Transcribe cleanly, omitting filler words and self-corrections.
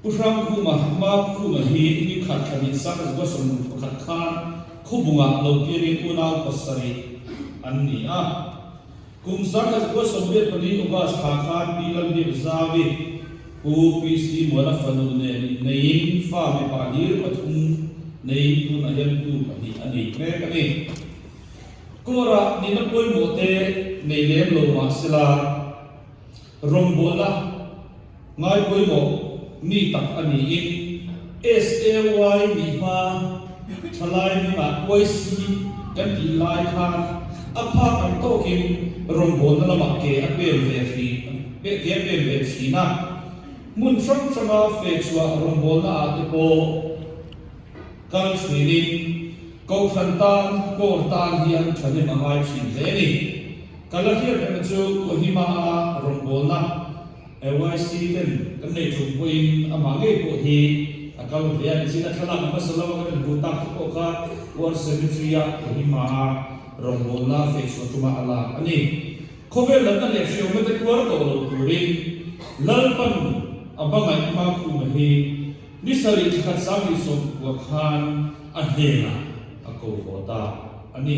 Pu Hrangkhuma, Hmakhuma hi ni khat thla hnih 1961 khan Khawbungah lo piangin unau pasarih an ni a. Kum 1984 August thla khan Pi Lalbiak Zavi, Pu PC Muana fanu nen inneiin fa mipa hlir pathum neiin tunah hian tu pahnih a nei mek a ni. Kawrah nihna pawimawh te nei lem lo mahsela rawngbawlna ngai pawimawh mi tak a niin SAY nih hma thalai hmingah YC kan tih lai khan a phak ang tawkin rawngbawlna lamah ke a pen ve ke a pen ve thin a, hmun hrang hranga fehchhuah rawngbawlna ah te pawh kal thinin Kohhran tan Corps tan hian thahnem a ngai thin hle a ni. Ka la hriat rengna chu Kohima a rawngbawlna AYC ten kan nei tum pawhin amah ngei pawh hi a kal ve a, nichina thlalak hmasa lama kan inhmuh tak te pawh kha War Cemetery a Kohima a rawngbawlna fehchhuah tuma a lak a ni. Khawvel natna leh hriauna te tuar tawh lo turin Lalpan a hmangaih hmakhuma hi Ni sarih thla khat 2019 khan a hnenah a ko haw ta a ni.